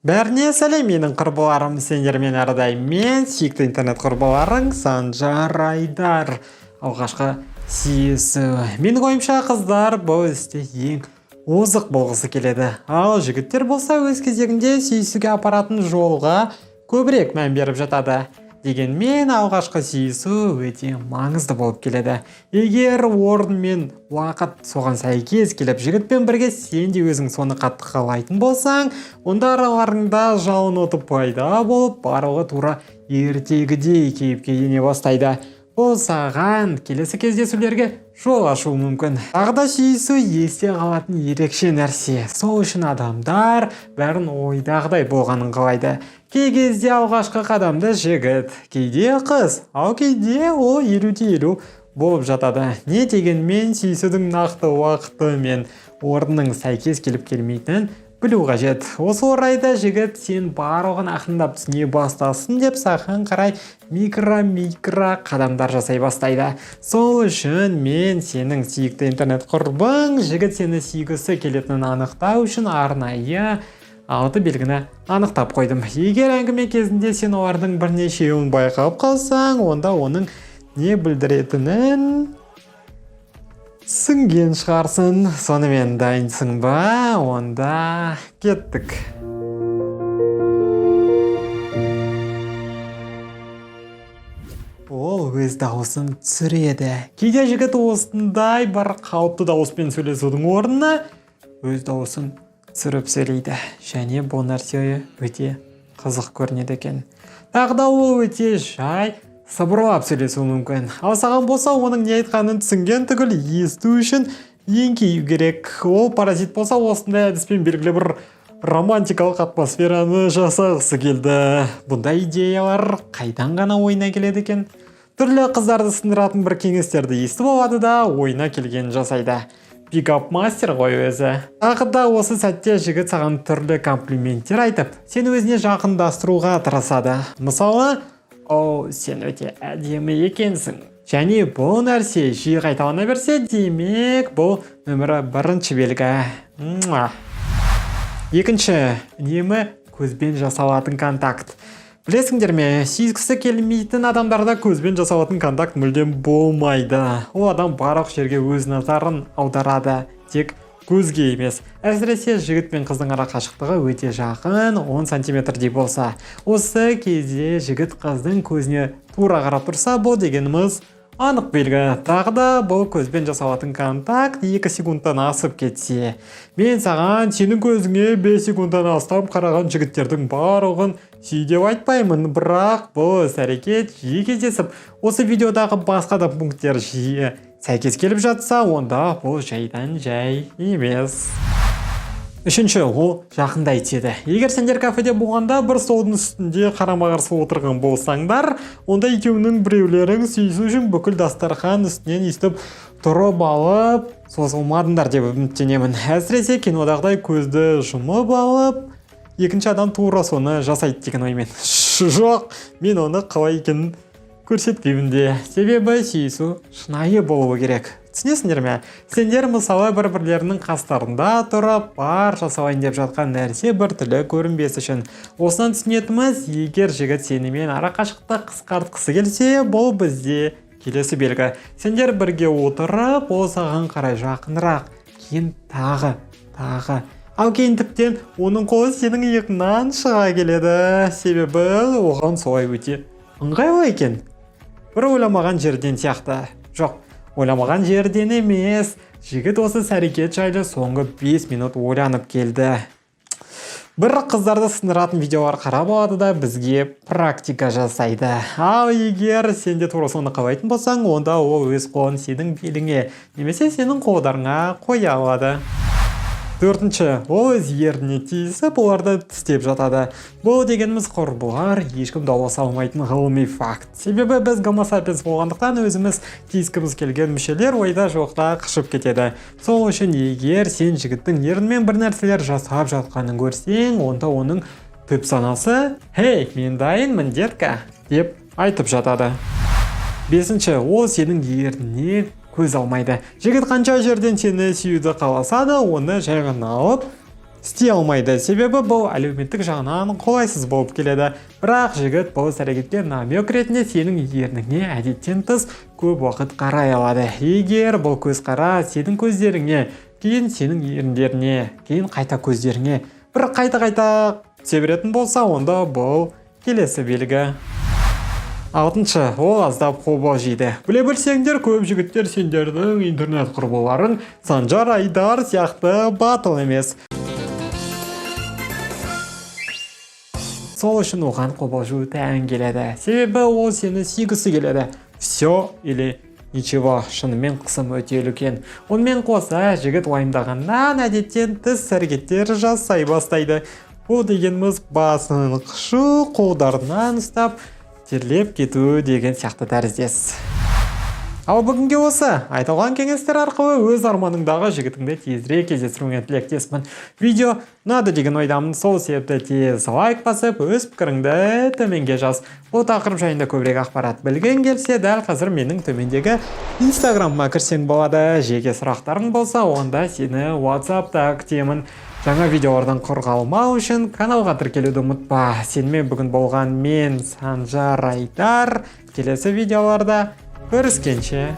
Бәріне сәлем, менің құрбыларым! Сендермен әрдайым мен, сүйікті интернет құрбыларың Санжар Айдар. Алғашқы сүйісу. Менің ойымша, қыздар бұл істе ең озық болғысы келеді. Ал жігіттер болса, өз кезегінде сүйісуге апаратын жолға көбірек мән беріп жатады. Дегенмен алғашқы сүйісу өте маңызды болып келеді. Егер орын мен уақыт соған сәйкес келіп, жігітпен бірге сен де өзің соны қатты қалайтын болсаң, онда араларыңда жалын оты пайда болып, барлығы тура ертегідей кейіпке ене бастайды. Бұл саған келесі кездесулерге жол ашуы мүмкін. Тағы да сүйісу есте қалатын ерекше нәрсе. Сол үшін адамдар бәрін ойдағыдай болғанын қалайды. Кей кезде алғашқы қадамды жігіт, кейде қыз, ал кейде ол 50-50 болып жатады. Не дегенмен сүйісудің нақты уақыты мен орнының сәйкес келіп келмейтінін білу қажет. Осы орайда жігіт сен барлығын ақырындап түсіне бастасын деп саған қарай микро-микро қадамдар жасай бастайды. Сол үшін мен, сенің сүйікті интернет құрбың, жігіт сені сүйгісі келетінін анықтау үшін арнайы 6 белгіні анықтап қойдым. Егер әңгіме кезінде сен олардың бірнешеуін байқап қалсаң, онда оның не білдіретінін түсінген шығарсың. Сонымен, дайынсың ба? Онда кеттік. Ол өз дауысын түсіреді. Кейде жігіт осындай бір қалыпты дауыспен сөйлесудің орнына өз дауысын түсіріп сөйлейді. Және бұл нәрсе өте қызық көрінеді екен. Тағы да ол өте жай сыбырлап сөйлесуі мүмкін. Ал саған болса, оның не айтқанын түсінген түгіл, есту үшін еңкею керек. Ол паразит болса, осындай әдіспен белгілі бір романтикалық атмосфераны жасағысы келді. Бұндай идеялар қайдан ғана ойына келеді екен? Түрлі қыздарды сындыратын бір кеңестерді естіп алады да, ойына келгенін жасайды. Пикап мастер ғой өзі. Тағы да осы сәтте жігіт саған түрлі комплименттер айтып, сені өзіне жақындастыруға тырысады. Мысалы, «О, сен өте әдемі екенсің». Және бұл нәрсе жиі қайталана берсе, демек бұл нөмірі бірінші белгі. Муа. Екінші, үнемі көзбен жасалатын контакт. Білесіңдер ме, сүйіскісі келмейтін адамдарда көзбен жасалатын контакт мүлдем болмайды. Ол адам барлық жерге өз назарын аударады, тек көзге емес. Әсіресе жігіт пен қыздың ара қашықтығы өте жақын, 10 сантиметрдей болса. Осы кезде жігіт қыздың көзіне тура қарап тұрса, бұл дегеніміз анық белгі. Тағы да бұл көзбен жасалатын контакт 2 секундтан асып кетсе. Мен саған сенің көзіңе 5 секундтан астам қараған жігіттердің барлығын сүй деп айтпаймын, бірақ бұл іс-әрекет жиі кездесіп, осы видеодағы басқа да пункттер жиі сәйкес келіп жатса, онда бұл жайдан жай емес. Үшінші, ол жақындай түседі. Егер сендер кафеде болғанда бір столдың үстінде қарама-қарсы отырған болсаңдар, онда екеуінің біреулерің сүйісу үшін бүкіл дастархан үстінен өйстіп тұрып алып созылмадыңдар деп үміттенемін. Әсіресе кинодағыдай көзді жұмып алып, екінші адам тура соны жасайды деген оймен. Жоқ, мен оны қалай екенін көрсетпеймін де. Себебі сүйісу шынайы болуы керек. Түсінесіңдер ме? Сендер, мысалы, бір-бірлерінің қастарында тұрып, бар жасалайын деп жатқан нәрсе бір түрлі көрінбес үшін. Осыдан түсінетініміз, егер жігіт сенімен ара қашықтықты қысқартқысы келсе, бұл бізде келесі белгі. Сендер бірге отырып, ол саған қарай жақынырақ, кейін тағы, тағы. Ал кейін тіптен оның қолы сенің иығыңнан шыға келеді. Себебі оған солай өте ыңғайлы екен. Бір ойламаған жерден сияқты. Жоқ, ойламаған жерден емес. Жігіт осы іс-әрекет жайлы соңғы 5 минут ойланып келді. Бір қыздарды сындыратын видеолар қарап алады да, бізге практика жасайды. Ал егер сен де тура соны қалайтын болсаң, онда ол өз қолын сенің беліңе немесе сенің қолдарыңа қоя алады. Төртінші, ол өз ерніне тиісіп, оларды тістеп жатады. Бұл дегеніміз, құрбылар, ешкім дауласа алмайтын ғылыми факт. Себебі біз гомо сапиенс болғандықтан, өзіміз тиіскіміз келген мүшелер ойда жоқта қышып кетеді. Сол үшін егер сен жігіттің ернімен бір нәрселер жасап жатқанын көрсең, онда оның түп санасы «Хей, мен дайынмын, детка» деп айтып жатады. Бесінші, ол сенің ерніне көз алмайды. Жігіт қанша жерден сені сүюді қаласа да, оны жай ғана алып Істей алмайды, себебі бұл әлеуметтік жағынан қолайсыз болып келеді. Бірақ жігіт бұл іс әрекетке намек ретінде сенің ерніңе әдеттен тыс көп уақыт қарай алады. Егер бұл көзқарас сенің көздеріңе, кейін сенің еріндеріне, кейін қайта көздеріңе бір қайта-қайта түсе беретін болса, онда бұл келесі белгі. Алтыншы, ол аздап қобалжиды. Біле білсеңдер, көп жігіттер сендердің интернет құрбыларың Санжар Айдар сияқты батыл емес. Сол үшін оған қобалжу тән келеді, себебі ол сені сүйгісі келеді. Все или ничего. Шынымен қысым өте үлкен. Онымен қоса, жігіт уайымдағаннан әдеттен тыс әрекеттер жасай бастайды. Бұл дегеніміз басын қышу, қолдарынан ұстап, терлеп кету деген сияқты тәріздес. Ал бүгінге осы. Айтылған кеңестер арқылы өз арманыңдағы жігітіңді тезірек кездестіруіңе тілектеспін. Видео ұнады деген ойдамын. Сол себепті тез лайк басып, өз пікіріңді төменге жаз. Бұл тақырып жайында көбірек ақпарат білгің келсе, дәл қазір менің төмендегі Инстаграмыма кірсең болады. Жеке сұрақтарың болса, онда сені WhatsAppта күтемін. Жаңа видеолардан құр қалмау үшін каналға тіркелуді ұмытпа. Сенімен бүгін болған мен, Санжар Айдар. Келесі видеоларда көріскенше.